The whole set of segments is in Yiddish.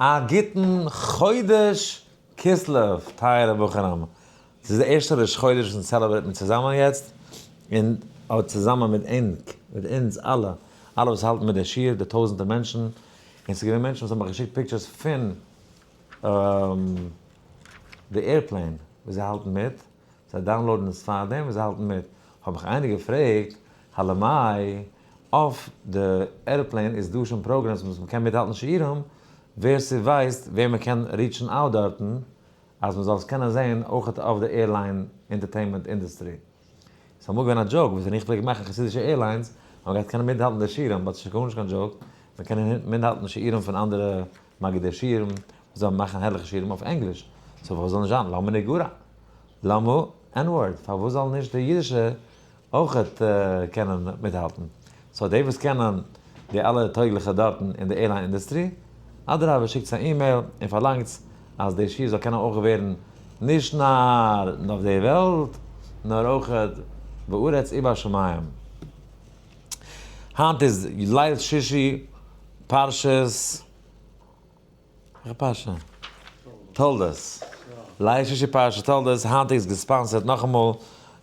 א גוטן חודש כסלו טייערע בחורים, ס'איז די ערשטע ראש חודש וואס אונז celebrate מיר צוזאמען יעצט, און אט צוזאמען מיט ענק, מיט אונז אלע, אלע וואס האלטן מיט די שיעור, די טויזענטער מענטשן, און ס'איז געווען מענטשן וואס האבן מיך געשיקט pictures פון די airplane וואס זיי האלטן מיט, זיי download ן עס פארדעם וואס זיי האלטן מיט, האב איך איינער געפרעגט, הלמאי אויף די airplane איז דא שוין programs וואס מ'קען מיטהאלטן שיעורים, ווער ס'ווייסט ווער מ'קען reach ן out דארטן אז מ'זאל עס קענען זעהן אויכעט אויף די airline entertainment industry. ס'איז אמאל געווען א joke וואס ווען איך פלעג מאכן חסידישע airlines האט מען געהאט קענען מיטהאלטן די שיעורים but ס'איז גארנישט קיין joke, מ'קען מיטהאלטן שיעורים פון אנדערע מגידי שיעורים וואס זאלן מאכן הערליכע שיעורים אויף ענגליש, so פארוואס זאל נישט זיין למה נגרע? למה N-word? פארוואס זאלן נישט די אידישע אויכעט קענען מיטהאלטן? so די וואס קענען די אלע טויגליכע דארטן אין די airline industry, אדרבה שיקטס א אימעיל און פארלאנגטס אז די שיעור זאל קענען אויך ווערן נישט נאר אויף די וועלט נאר אויכעט בארץ ובשמים. היינט איז ליל שישי פרשת. וועלכע פרשה? תולדות. ליל שישי פרשת תולדות, היינט איז גע sponsor ט נאכאמאל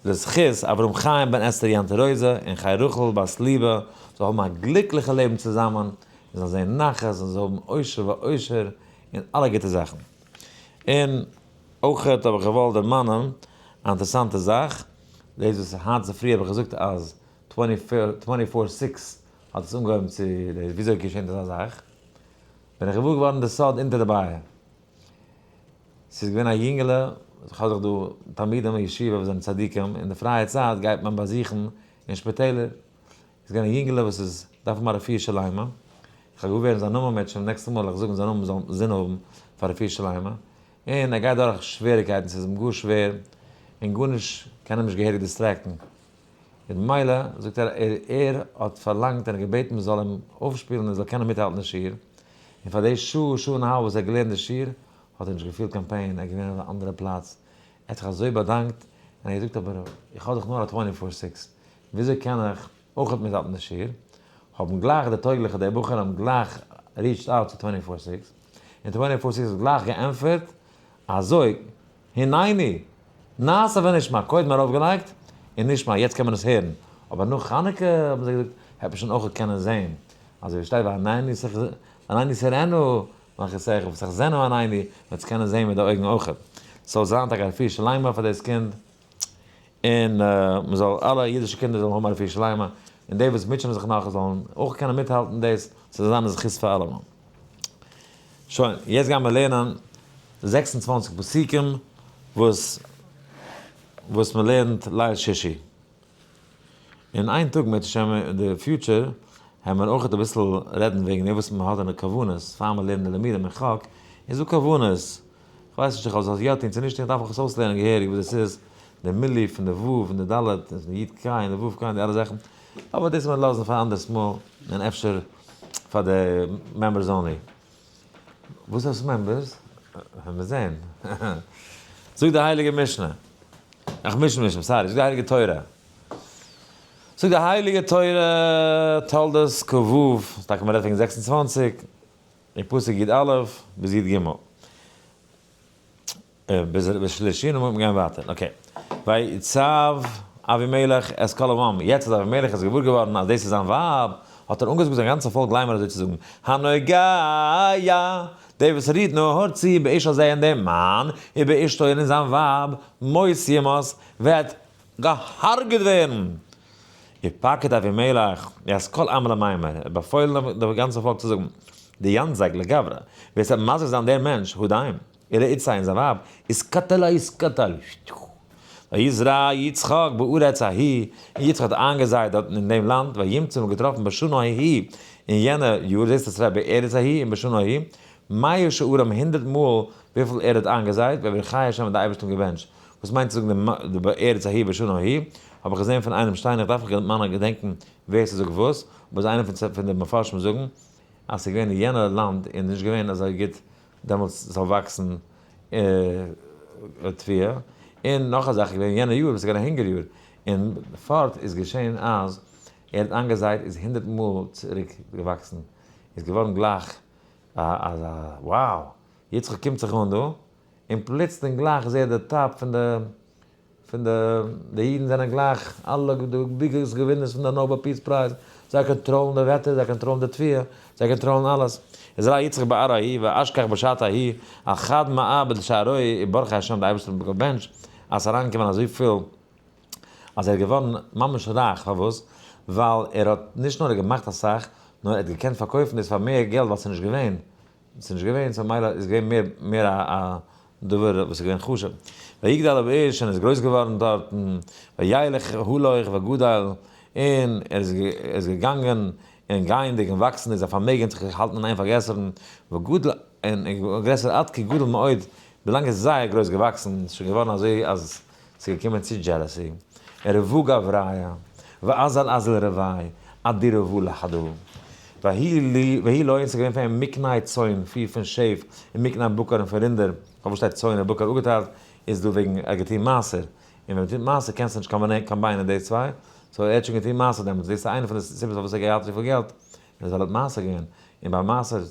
לזכות אברהם חיים בן אסתר יענטע רויזע און חיה רחל בת ליבע זאל האבן א גליקליכע לעבן צוזאמען און זאלן זען נחת און זאל האבן עושר ואושר און אלע גוטע זאכן. און אויכעט האב איך געוואלט דערמאנען א אינטערעסאנטע זאך, דאס וואס היינט צופרי האב איך געזאגט אז twenty four six האט עס אנגעהויבן צו וויאזוי געשענט אזא זאך? בין איך געוואר געווארן די סוד אונטער די בייער. ס'איז געווען א יונגעלע, איך האב דאך דא תלמידים אין ישיבה וואס זענען צדיקים, אין די פרייע צייט גייט מען באזוכן אין שפיטעלער. איז געווען א יונגעלע וואס איז דארף האבן א רפואה שלימה, איך וועל געוואר ווערן זיין נאמען מערטשעם נעקסטע מאל וועל איך זאגן זיין נאמען מ'זאל זין האבן פאר רפואה שלימה, און ער גייט דורך שוועריקייטן, ס'איז אים גאר שווער, און גארנישט קען אים נישט געהעריג distract ן. און ממילא זאגט ער ער האט פארלאנגט און געבעטן מען זאל אים אויפשפילן ער זאל קענען מיטהאלטן די שיעור, און פאר די שעה, שעה און א האלב וואס ער האט געלערנט די שיעור האט ער נישט געפילט קיין pain, ער איז געווען אויף א אנדערע פלאץ, ער האט זיך אזוי באדאנקט און ער האט געזאגט אבער איך האב דאך נאר א twenty four six וויאזוי קען איך אויכעט מיטהאלטן די שיעור, האבן גלייך די טויגליכע די בחורים גלייך reached out צו twenty four six, און twenty four six האט גלייך געענטפערט אזוי הנני! נעשה ונשמע, קודם ארויפגעלייגט און נשמע, יעצט קען מען עס הערן, אבער נאך חנוכה האבן זיי געזאגט העט מען שוין אויך קענען זען, אזוי ווי שטייט והעיני תראינה מלכותך ותחזינה עינינו, מען וועט עס קענען זען מיט די אויגן אויך. ס'זאל זיין טאקע א רפואה שלימה פאר דאס קינד, און מען זאל אלע אידישע קינדער זאלן האבן א רפואה שלימה, און די וואס מוטשענען זיך נאך זאלן אויך קענען מיטהאלטן דאס, ס'זאל זיין א זכות פאר אלעמען. שוין, יעצט גייען מיר לערנען 26 פסוקים וואס וואס מען לערנט ליל שישי. און איין טאג אם ירצה השם אין די future העמיר אויך אביסל רעדן וועגן דעם וואס מען האט אין די כוונות פאר מען לערנט די לימודים אין חק, איז דא כוונות, כ'ווייס נישט איך זאל עס יא טון צו נישט טון, איך דארף מיך עס אויסלערנען געהעריג וואס דאס איז, די מילוי פון די ו' און די ד' און די י' ק' און די ו' ק' און די אלע זאכן, אבער דאס וועל מיר לאזן פאר אנדערס מאל און אפשר פאר די members only. וואס הייסט members? וועלן מיר זען. זאגט די הייליגע משנה, אך משנה משנה, sorry, זאגט די הייליגע תורה, זאגט די הייליגע תורה, תולדות כ ו, טאקע מען רעדט וועגן 26, אין פסוק י א ביז י ג. ביז שלישי און מיר גייען ווייטער. okay. ויצו אבימלך את כל העם, יעצט אז אבימלך איז געוואר געווארן אז דאס איז זיין ווייב, האט ער אנגעזאגט זיין גאנצע פאלק לאמר אזוי צו זאגן, הנוגע, דער וואס רירט נאר צו באיש הזה אין דעם מאן, ובאשתו און אין זיין ווייב, מות יומת, וועט געהארגעט ווערן. ופקד אבימלך את כל העם לאמר, ער האט באפוילן די גאנצע פאלק צו זאגן, דיינזייג לגברא, ווער ס'וועט מזיק זיין דער מענטש, הודאים. אירע איצא און זיין ווייב איז קטל איז קטל. ויזרע יצחק בארץ ההיא, און יצחק האט איינגעזייט דארטן אין דעם לאנד, וימצא און געטראפן בשנה ההיא, אין יענע יאר, זעסט עס ר' בארץ ההיא און בשנה ההיא, מאה שערים הונדרעט מאל וויפיל ער האט איינגעזייט, ויברכהו השם האט די אייבערשטער אים געבענטשט. וואס מיינט צו זאגן די בארץ ההיא בשנה ההיא? האב איך געזען פון איינעם שטיין, איך דארף מיך געדענקן ווער ס'זאגט וואס, אבער איז איינער פון די מפרשים זאגן אז ס'איז געווען אין יענע לאנד און נישט געווען אזוי גוט דעמאלטס זאל וואקסן תבואה, און נאך א זאך איז געווען יענע יאר וואס איז געווען א הונגער יאר, און פארט איז געשען אז ער האט איינגעזייט איז הונדרעט מאל צוריק געוואקסן, איז געווארן גלייך. א wow, יצחק קומט זיך אן דא, און פלוצלינג גלייך איז ער די top פון די פון די די אידן זענען גלייך אלע די biggest געווינערס פון די Nobel Peace Prize, זיי קאנטראלן די וועטער, זיי קאנטראלן די תבואה, זיי קאנטראלן אלעס. איז ר' יצחק בארעא ההיא ואשכח בשעת ההיא על חד מעבד שערוי ברוך השם די אייבערשטער האט אים געבענטשט אז ס'איז אריינגעקומען אזויפיל אז ער איז געווארן ממש רייך, פארוואס? ווייל ער האט נישט נאר געמאכט אסאך, נאר ער האט געקענט פארקויפן דאס פאר מער געלט ווייל ס'איז נישט געווען, ס'איז נישט געווען, so מילא איז געווען מער מער א דבר וואס איז געווען חשוב. ויגדל האיש און איז גרויס געווארן דארטן, וילך הלוך וגדל, און ער איז געגאנגען און גייענדיג און וואקסנדיג זיין פארמעגן האט זיך געהאלטן אין איין פארגרעסערן, וגדל און גרעסער עד כי גדל מאוד, ווילאנג עס איז זייער גרויס געוואקסן, ס'איז שוין געווארן אזוי אז ס'איז געקומען צו jealousy, ורבו גבריא, ואזל אזל רביה, עד דרבו לחדא. ויהי לו און ס'איז געווען פאר אים מקנה צאן, פיר פון שעף, און מקנה בקר און פון רינדער, פארוואס שטייט צאן און בקר אפגעטיילט, איז דא וועגן ער האט געטון מעשר, און ווען מ'טוט מעשר קענסטו נישט combine ען די צוויי, so ער האט שוין געטון מעשר דעמאלטס, דאס איז איינע פון די סיבות פארוואס ער האט געהאט אזויפיל געלט, איז ווייל ער האט מעשר געווען, און ביי מעשר,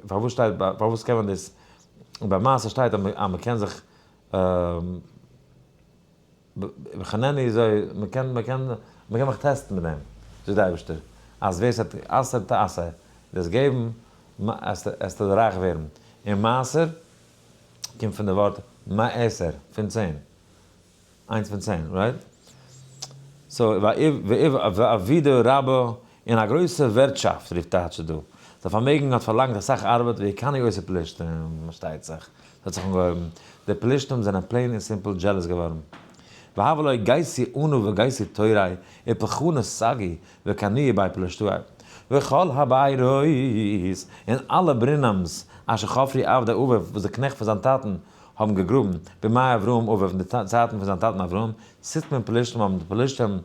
פארוואס שטייט, פארוואס קען מען דאס, ביי מעשר שטייט אז מ'קען זיך בחנני אזוי, מ'קען, מ'קען, מ'קען מיך test ן מיט דעם, זאגט דער אייבערשטער, אז ווער ס'האט עשר תעשר, דאס געבן, עסטו רייך ווערן. און מעשר קומט פון די ווארט מעשר, פון צען. איינס פון צען, right? So, ועבידא רבא, אין א גרויסע ווערטשאפט, רופט טייטש דא. זיין פארמעגן האט פארלאנגט אסאך ארבעט, ויקנאו אותו פלשתים, פארשטייט זיך. ס'האט זיך אנגעהויבן. די פלשתים זענען plain און simple jealous געווארן. והוו ליה גייסי אנא וגייסי תורי, ופחנא סגי, וקני' בי פלשתאי. וכל הבארות, און אלע ברינעמס, אשר חפרו עבדי אביו, וואס די קנעכט פון זיין טאטן האבן געגראבן, בימי אברהם אביו, אין די צייטן פון זיין טאטן אברהם, סתמן פלשתים האבן די פלשתים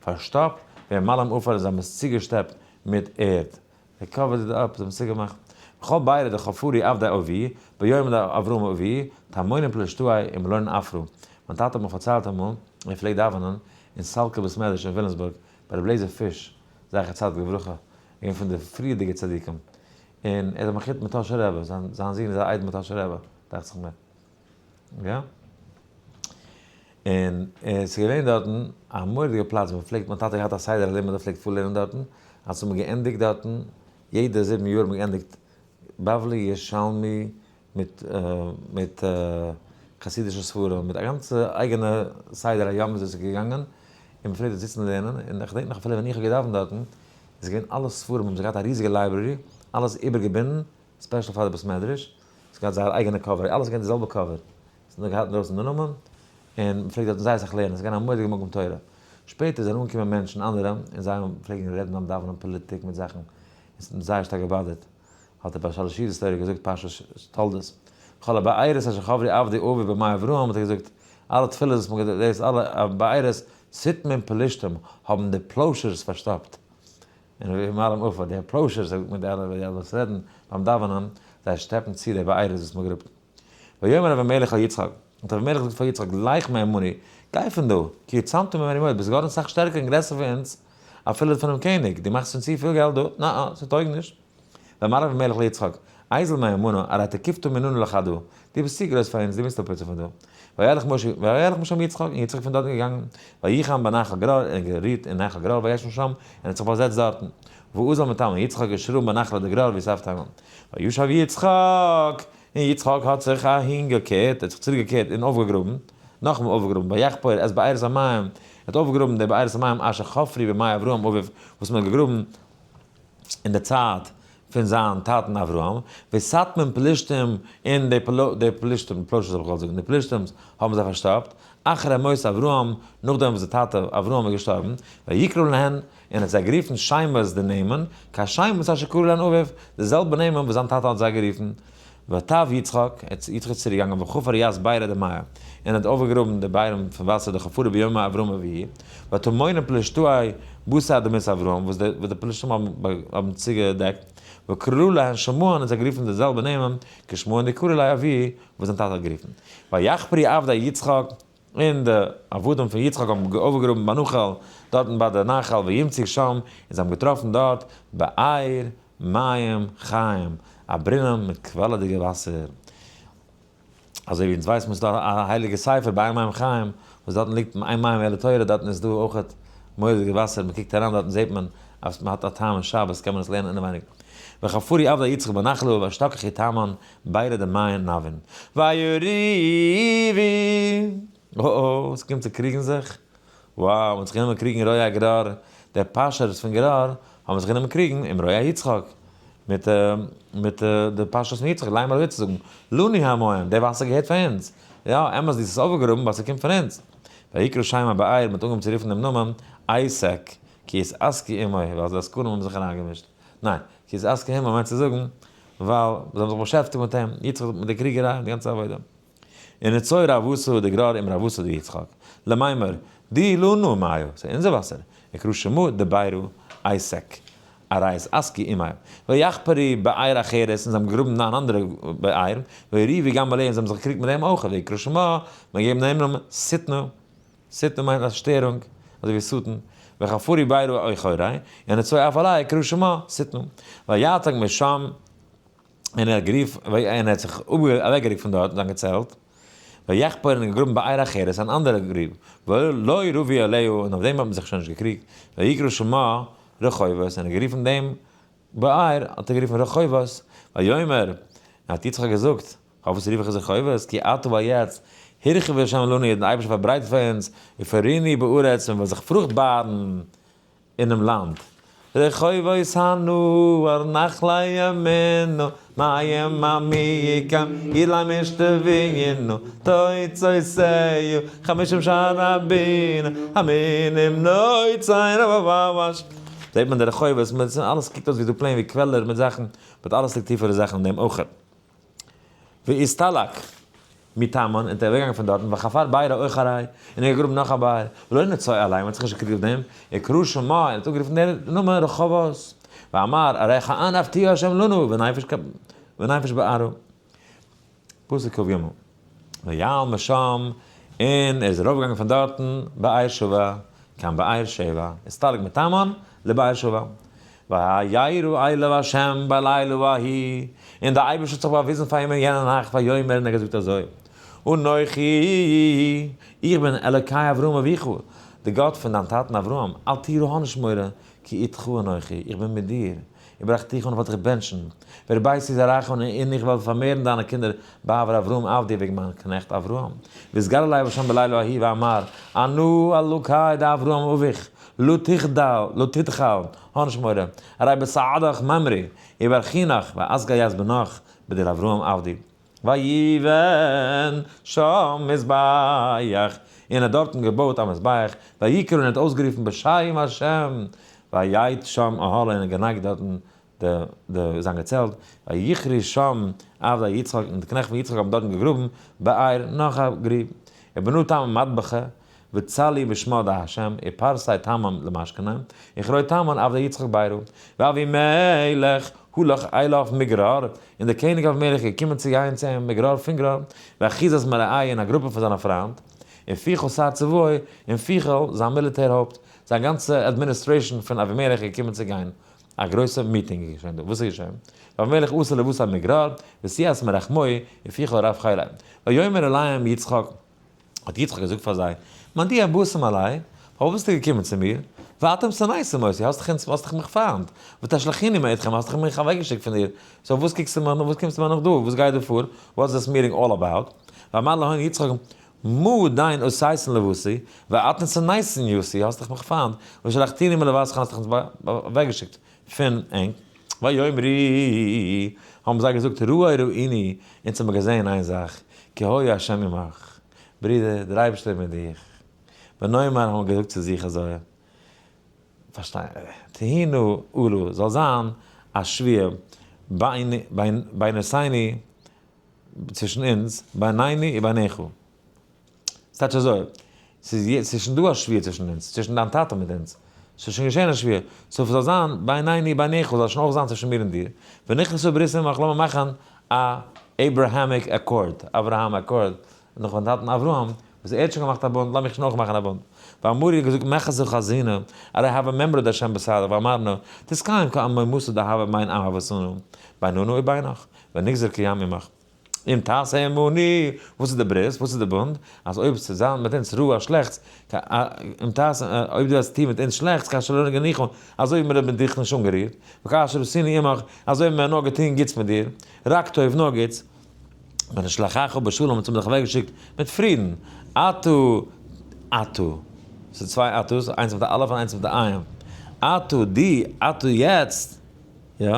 פארשטאפט, וימלאום עפר און זיי האבן עס צוגעשטעפט מיט ערד. זיי covered it up, זיי האבן עס צוגעמאכט. וכל בארה דחפרו עבדי אבי, ביום דאברהם אבי, טמונין פלשתאי ומלאין עפרא. מיין טאטע האט מיר פארציילט אמאל, ער פלעגט דאווענען אין סאלקא בית מדרש אין וויליאמסבורג, ביי רבי לעזער פיש, זכר צדיק לברכה, געווען פון די פריערדיגע צדיקים, און ער איז א מחותן מיט טאהשער רבי, זיין זון איז א איידעם מיט טאהשער רבי, דאכט זיך מיר. יא. און עס איז געווען דארטן א מורא'דיגע פלאץ, מען פלעגט, מיין טאטע האט געהאט א סדר הלימוד ער פלעגט פארלערנען דארטן, אז האט מען געענדיגט דארטן, יעדע 7 יאר האט מען געענדיגט בבלי, ירושלמי, מיט מיט חסידישע ספרים, מיט א גאנצע אייגענע סדר היום וויאזוי עס איז געגאנגען, און מען פלעגט דארט זיצן לערנען, און איך געדענק נאך אפילו ווען איך האב געדאווענט דארטן, איז געווען אלע ספרים, האבן זיי געהאט א ריזיגע library, אלעס איבערגעבינדן, special פאר די בית מדרש, עס געהאט זייער אייגענע cover, אלעס איז געווען די זעלבע cover, עס האט נאר געהאט אינדרויסן די נאמען, און מען פלעגט דארטן זייער אסאך לערנען, עס איז געווען א מורא'דיגע מקום תורה. שפעטער זענען אנגעקומען מענטשן אנדערע, און זיי פלעגן רעדן ביים דאווענען פאליטיק מיט זאכן, און עס האט אים זייער שטארק געבאדערט, האט ער ביי שלש סעודות תורה געזאגט פרשת תולדות, כל הבארות אשר חפרו עבדי אבי בימי אברהם האט ער געזאגט, אלע תפילות וואס מען האט דאס אלע בארות סתמן פלשתים האבן די פלאשערס פארשטאפט, און ווי מראים אויף די פלאשערס זאגט מען די אלע וואס רעדן ביים דאווענען, זיי שטעפן צו די בארות וואס מען גראבט. ויאמר אבימלך אל יצחק, האט אבימלך געזאגט פאר יצחק, לך מעמנו, גיי פון דא, כי העצמת ממנו מאוד, ביסט געווארן אסאך שטערקער און גרעסער פון אונז, אפילו פונעם קעניג, דו מאכסט שוין צופיל געלט דא, נא, ס'טויג נישט. ויאמר אבימלך ליצחק, איזיל מעמנו, הרי תקיפת מננו לחדא, דו ביסט צו גרויס פאר אונז, דו מוזט אפפוצן פון דא. וילך משה, וילך משם יצחק, און יצחק איז פון דארטן געגאנגען, ויחן בנחל גרר, און גערוהט אין נחל גרר, וישב שם, און האט זיך באזעצט דארטן. ואזל מתמן יצחק ושרה בנחלה דגרר ויסב תמן. וישב יצחק, און יצחק האט זיך אהינגעקערט, ער האט זיך צוריקגעקערט און אויפגעגראבן, נאכאמאל אויפגעגראבן, ויחפור את בארות המים, ער האט אויפגעגראבן די בארות המים אשר חפרו בימי אברהם אביו, וואס מען האט געגראבן אין די צייט פון זיין טאטן אברהם, וסתמן פלשתים, און די פלשתים, פלשת האב איך געוואלט זאגן, די פלשתים האבן זיי פארשטאפט, אחרי מות אברהם, נאכדעם וואס די טאטע אברהם איז געשטארבן, ויקרא להן, און האט זיי גערופן שמות די נעמען, כשמות אשר קרא להן אביו, די זעלבע נעמען וואס זיין טאטע האט זיי גערופן. ותב יצחק, יצחק איז צוריק געגאנגען וחפר את בארה דמיא, און האט אויפגעגראבן די בארים פון וואסער דחפרו בימי אברהם אביו, וטמונן פלשתאי בתר דמית אברהם, וואס די פלשתים האבן צוגעדעקט, וקרא להן שמהן, און זיי גערופן די זעלבע נעמען, כשמהן דקרא ליה אביו, וואס זיין טאטע האט גערופן. ויחפרו עבדי יצחק, און די עבדים פון יצחק האבן אויפגעגראבן בנחל, דארטן ביי די נחל, וימצאו שם, און זיי האבן געטראפן דארט, באר מים חיים. א ברונעם מיט קוועלעדיגע וואסער. אזוי ווי אונז ווייסן מיר ס'איז דא א הייליגע ספר באר מים חיים וואס דארטן ליגט אין מים אלא תורה דארטן איז דא אויכעט מורא'דיגע וואסער מען קוקט אריין דארטן זעט מען אז מען האט א טעם אין שבת קען מען עס לערנען אינעווייניג וחפרו עבדי יצחק בנחלה ואשתכחו תמן בירא דמיין נבין ויריבו אוי אוי ס'קומט צו קריגן זיך wow מ'האט זיך גענומען קריגן רועי גרר די פאשערס פון גרר האבן זיך גענומען קריגן עם רועי יצחק מיט מיט די פאשערס פון יצחק לאמר אזוי צו זאגן לנו המים די וואסער געהערט פאר אונז יא אמת דו האסט עס אויפגעגראבן ווייל ס'קומט פון אונז. ויקרא שם הבאר מ'האט אנגעהויבן צו רופן דעם נאמען עשק כי התעסקו עמו ווייל די עסקנים האבן זיך אריינגעמישט ניין כי התעסקו עמו מיינט צו זאגן ווייל זיי האבן זיך באשעפטיגט מיט אים יצחק מיט די קריגעריי און די גאנצע עבודה. און נצור רבותא דגרר עם רבותא דיצחק, למימר, די לנו מיא, ס'איז אונזער וואסער, וקרא שמה דבירא עשק, אריות עסקו עמיה, ויחפרו באר אחרת, און זיי האבן געגראבן אן אנדערע באר, ויריבו גם עליה, און זיי האבן זיך געקריגט מיט דעם אויך, ויקרא שמה, מען האט געגעבן דעם נאמען שטנה, שטנה מיינט א שטערונג, אזוי ווי שטן, וחפרו בירא אחורי, און נצור אף עליה, קרא שמה שטנה, ויעתק משם. און ער האט גערופן, און ער האט זיך אוועקגערוקט פון דארט אין זיין געצעלט, ויחפור און געגראבן באר אחרת, אן אנדערע גרוב, ולא רבו עליה, און אויף דעם האט מען זיך שוין נישט געקריגט, ויקרא שמה רחובות, און ער האט גערופן דעם באר, האט ער גערופן רחובות, ויאמר, און האט יצחק געזאגט, פארוואס רוף איך עס רחובות, כי עתה ווייל יעצט, הרחיב ה' לנו, האט דער אייבערשטער פארברייטערט פאר אונז, ופרינו בארץ, און מיר וועלן זיך פרוכטבארן אינעם לאנד. רחובות הנהר נחלי ימינו מים עמוקים אילי משתבינו תוצאותיו חמשים שנה בינה המינים נוצר רבבש. זעט מען די רחובות מיט אלעס קוקט אויס ווי דא plain ווי קוועלער מיט זאכן but אלעס ליגט טיפערע זאכן אין דעם אויכעט. ואסתלק מתמן, און איז אוועקגעגאנגען פון דארטן, וחפר בארה אחרי, און ער האט געגראבן נאך א באר, ולא נצאו עליה, מען האט זיך נישט געקריגט אויף דעם, וקרא שמה, און האט אנגערופן דער נאמען רחובות, ואמר, הרי כאן הבטיח ה' לנו, ונפש בארה. פסוק כג. ויעל משם, און ער איז ארויפגעגאנגען פון דארטן, באר שבע, קיין באר שבע, הסתלק מתמן לבאר שבע. וירא אליו ה' בלילה ההוא, און דער אייבערשטער האט זיך באוויזן פאר אים אין יענע נאכט, ויאמר, און ער האט געזאגט אזוי, אנכי, איך בין אלוקי אברהם אביך, דער גאט פון דיין טאטן אברהם, אל תירא האב נישט מורא, כי אתך אנכי, איך בין מיט דיר, וברכתיך און איך וועל דיך בענטשן, והרביתי זרעך און איך וועל פארמערן דיינע קינדער בעבור אברהם עבדי וועגן מיין קנעכט אברהם. ויתגל אליו ה' בלילה ההוא ואמר, אנא אלוקי דאברהם אביך, לא תחדל, לא תדחל, האב נישט מורא, הרי בסעדך ממרא, וברכינך, ואשגל ית בנך, בדל אברהם עבדי. ויבן שם מזבח, און האט דארטן געבויט א מזבח, ויקרא און האט אויסגערופן בשם השם, ויט שם אהלה און האט גענייגט דארטן די זיין געצעלט, ויכרו שם עבדי יצחק און די קנעכט פון יצחק האבן דארטן געגראבן באר נאך א גריב, ובנו תמן מטבחה, וצלי בשמה דהשם, ופרסי תמן למשכנם, וכרוי תמן עבדי יצחק בירו, ואבימלך הלך אליו מגרר, און דער קעניג אבימלך איז געקומען צו גיין צו אים מגרר פון גרר, ואחוזת מרעהו און א גרופע פון זיינע פריינט, און פיכל שר צבאו, און פיכל זיין מיליטער הויפט, זיין גאנצע administration פון אבימלך איז געקומען צו גיין, א גרויסע מיטינג איז געשען דא, וואס איז געשען? ואבימלך עשה לבשר מגרר, וסיעת מרחמוי, ופיכל רב חילם. ויאמר אליהם יצחק, האט יצחק געזאגט פאר זיי, מדוע באתם אלי, פארוואס ביסטו געקומען צו מיר? ואתם שנאתם אותי, האסט דאך אונז, האסט דאך מיך פיינט, ותשליכוני מאתכם, האסט דאך מיך אוועקגעשיקט פון דיר, so וואס קוקסטו מיך נאך, וואס קומסטו מיר נאך דא, וואס גייט דא פאר, what's this meeting all about? ואמר להון יצחק, מה דין עשיתון לבתי, ואתן שנאתון אותי, האסט דאך מיך פיינט, ושלחתוני מלבשכם, האסט דאך אונז אוועקגעשיקט פון ענק. ויאמרו, האבן זיי געזאגט, ראה ראינו, אונז האבן געזען איין זאך, כי היה ה' עמך, ברודער, דער אייבערשטער איז מיט דיך. ונאמר האבן געזאגט צו זיך אזוי, פארשטיי, תהי נא אלה, זאל זיין א שבועה בינותינו, צווישן אונז, בינינו וביניך. ס'טייטש אזוי, ס'איז ס'איז שוין דא א שבועה צווישן אונז, צווישן דיין טאטע מיט אונז, ס'איז שוין געשען א שבועה, so ס'זאל זיין בינינו וביניך, זאל שוין אויך זיין צווישן מיר און דיר, ונכרתה ברית עמך, לאמיר מאכן א Abrahamic accord, אברהם accord, נאך פון טאטן אברהם. וואס ער האט שוין געמאכט א בונד, לאמיך שוין אויך מאכן א בונד. ואמרו האט געזאגט מחזו חזינו, הרי הוה מימרא דהשם בסדר, ואמרנו, תתקיים כל מימתא דהוה בין עם אבותינו, ביננו ובינך, ונגזר קים עמך. אם תעשה עמנו, וואס איז די ברית? וואס איז די בונד? אז אויב ס'וועט זיין מיט אונז רעה שלעכטס, אם תעשה, אויב דו וועסט טון מיט אונז שלעכטס, כאשר לא נגענוך, אזוי ווי מיר האבן דיך נישט אנגערירט, וכאשר עשינו עמך, אזוי ווי מיר האבן נאר געטון גוטס מיט דיר, רק טוב, נאר גוטס, ונשלחך בשלום, אונז האבן דיך אוועקגעשיקט מיט פרידן, אתה, אתה, ס'איז צוויי אתא'ס, איינס מיט א אלף און איינס מיט א עין, אתה, דו, אתה יעצט, יא,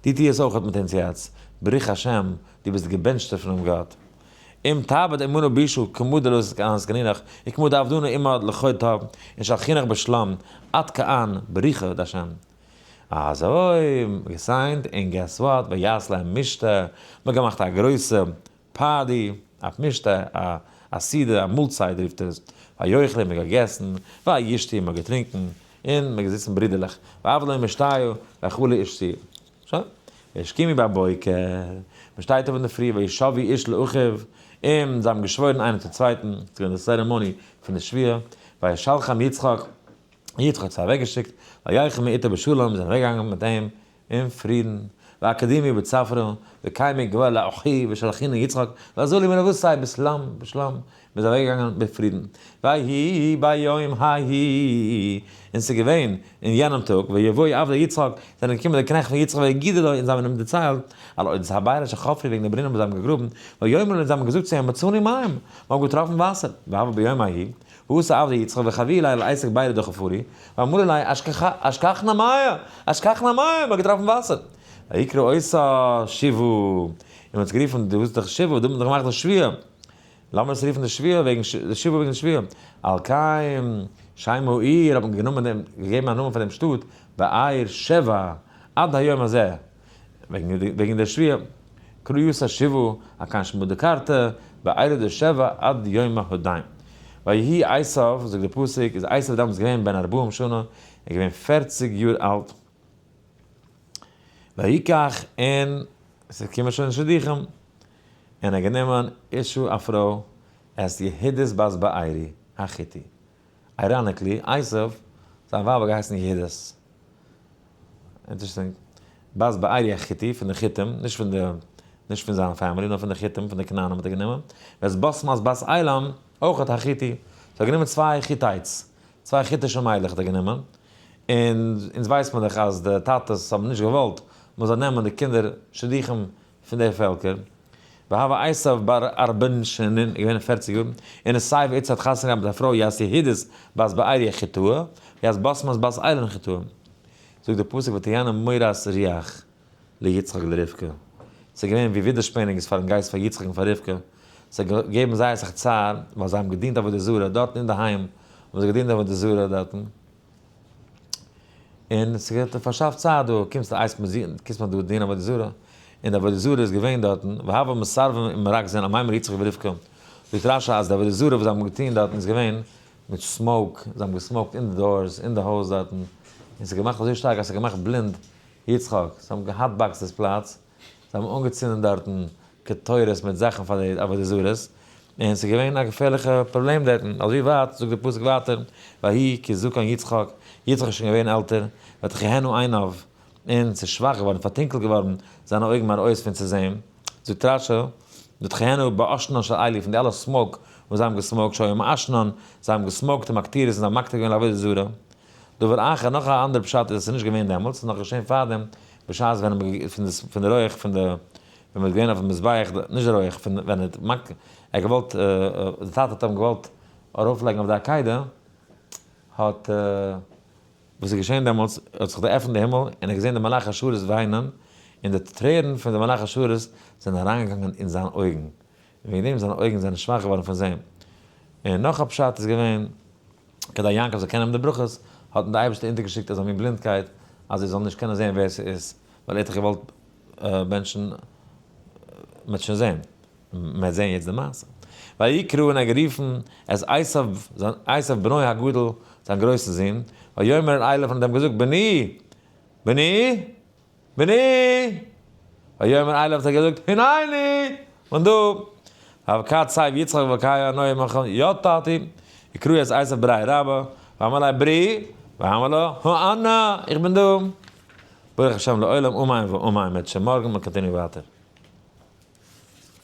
דו טו עס אויך מיט אונז יעצט, ברוך השם, דו ביסט די געבענטשטער פונעם גאט. אם תעבד עמנו בישו כמו דלא עסקנינך, וכמו דעבדנו עמד לכל טוב, און שלחינך בשלום, עד כאן בריכה דהשם. אזוי, גע sign ט, און guess what, ויעש להם משתה, מ'האט געמאכט א גרויסע party, א משתה, א סעודה, א מאלצייט רופט ער עס, ויאכלו, מ'האט געגעסן, וישתו, מ'האט געטרינקן, און מ'איז געזיצן ברידערליך, ואבלו משתיו, ואכלו ושתו. שוין. וישכימו בבוקר, מ'שטייט אויף אינדערפרי, וישבעו איש לאחיו, און זיי האבן געשוואוירן איינער צום צווייטן, ס'איז געווען די ceremony פון די שבועה, וישלחם יצחק, יצחק האט זיי אוועקגעשיקט, וילכו מאתו בשלום, זיי זענען אוועקגעגאנגען מיט אים אין פרידן, ואקדמוהו בצפרא, וקיימו גבר לאחי ושלחינו יצחק, ואזלו מרבותי בשלום, בשלום, מען איז אוועקגעגאנגען מיט פרידן. ויהי ביום ההיא, און ס'איז געווען אין יענעם טאג, ויבואו עבדי יצחק, זענען געקומען די קנעכט פון יצחק ויגידו לו, און זיי האבן אים דערציילט, על אודות הבאר אשר חפרו וועגן די ברונעם וואס זיי האבן געגראבן, ויאמרו לו, און זיי האבן געזאגט צו אים, מצאנו מים, מיר האבן געטראפן וואסער, והוה ביום ההיא, ואתו עבדי יצחק וחויוה ליה לעסק בירא דחפרו, ואמרו ליה, אשכחנא מיא, אשכחנא מיא, מיר האבן געטראפן וואסער. ויקרא אותה שבעה, און מען האט עס גערופן, דו האסט דאך שבעה, דו האסט דאך געמאכט די שבועה. לאמיר עס רופן די שבועה וועגן די שבעה וועגן די שבועה. על כן שם העיר האט מען גענומען דעם געגעבן א נאמען פאר דעם שטאט באר שבע עד היום הזה וועגן וועגן דער שבועה. קרויותא שבעה על כן שמו דקרתא באר דשבע עד יומא הדין. ויהי עשיו, זאגט דער פסוק, איז עשיו דאמאלס געווען בן ארבעים שנה, ער איז געווען פערציג יאר אלט. ויקח און עס איז געקומען שוין שידוכים. און ער האט גענומען אשה א פרוי, את יהודית בת בארי החתי. Ironically, עשיו, זיין ווייב האט געהייסן יהודית. Interesting. בת בארי החתי, פון די חיתים, נישט פון די, נישט פון זיין family, נאר פון די חיתים, פון די כנענים האט ער גענומען. ואת בשמת בת אילם, אויך החתי. So ער האט גענומען צוויי Hittites, צוויי חיתישע מיידלעך האט ער גענומען. און אונז ווייסט מען דאך אז די טאטעס האבן נישט געוואלט מען זאל נעמען די קינדער שידוכים פון די פעלקער, והוה עשיו בר ארבעין שנין, איז געווען פערציג יאר, און נשוי ואיצט האט חתונה געהאט מיט א פרוי ית יהודית בת בארי החתאה, וית בשמת בת אילון החתאה. זאגט דער פסוק ותהיינה מורת רוח ליצחק ולרבקה, ס'איז געווען ווי ווידערשפעניג איז פארן גייסט פאר יצחק און פאר רבקה, ס'האט געגעבן זייער אסאך צער, ווייל זיי האבן געדינט עבודה זרה דארטן אינדערהיים, האבן זיי געדינט עבודה זרה דארטן. און ס'געט פארשאפט צייט דא, קומסט אייס מזין, קומסט מיר דא דינען עבודה זרה, און די עבודה זרה איז געווען דארטן, והוו מסרבין ומרקדין על מימר יצחק ורבקה, זאגט רש"י אז די עבודה זרה וואס זיי האבן געטון דארטן איז געווען מיט smoke, זיי האבן גע smoke ט אין די doors, אין די הויז דארטן, און ס'האט געמאכט אזוי שטארק אז ס'האט געמאכט בלינד יצחק, זיי האבן גע hotbox ט דאס פלאץ, זיי האבן אנגעצינדן דארטן קטורת מיט זאכן פאר די עבודה זרות, און ס'איז געווען א געפערליכע פראבלעם דארטן, אזוי ווייט, זאגט דער פסוק ווייטער, ויהי כי זקן יצחק, יצחק איז שוין געווען עלטער, ותכהין עיניו, און ס'איז שוואך געווארן, פארטונקלט געווארן זיינע אויגן מראות פון צו זען, זאגט רש"י, ותכהין בעשנן של אלו, פון די אלע smoke וואס זיי האבן גע smoke ט, שהיו מעשנן, זיי האבן גע smoke ט ומקטירות און זיי האבן מקטיר געווען לעבודה זרה. דבר אחר, נאך א אנדערע פשט איז עס איז נישט געווען דעמאלטס, ס'איז נאך געשען פארדעם, בשעת ווען מ'האט פון די פון די רויעך פון די ווען מ'איז געווען אויפן מזבח, נישט די רויעך, פון ווען ער האט מק ער האט געוואלט די טאטע האט אים געוואלט ארויפלייגן אויף די עקידה, האט וואס איז געשען דעמאלטס, האט זיך דערעפנט די הימל און ער האט געזען די מלאך השרת וויינען, און די טרערן פון די מלאך השרת זענען אריינגעגאנגען אין זיין אויגן, און וועגן דעם זיינע אויגן זענען שוואך געווארן פון זען. און נאך א פשט איז געווען. כדי יעקב זאל קענען האבן די ברכות, האט אים דער אייבערשטער אונטערגעשיקט אזא מין בלינדקייט, אז ער זאל נישט קענען זען ווער ס'איז, ווייל ער האט דאך געוואלט בענטשן, מ'וועט שוין זען, מ'וועט זען יעצט די מעשה. ויקרא און ער האט גערופן את עשיו, זיין עשיו בנו הגדול, זיין גרויסן זון, ויאמר אל אליו און האט אים געזאגט, בני! בני! בני! ויאמר אליו האט ער געזאגט, הנני! און דא! והבקעת צייב יצחק ואלקי אנוי מכון יא טאטי, יקראו את עשו ברי רבא, ואמר לי ברי, ואמר לו, הא אנא, איך בין דא. ברוך השם לעולם אמן ואמן, מיט שוין מארגן מען continue ווייטער.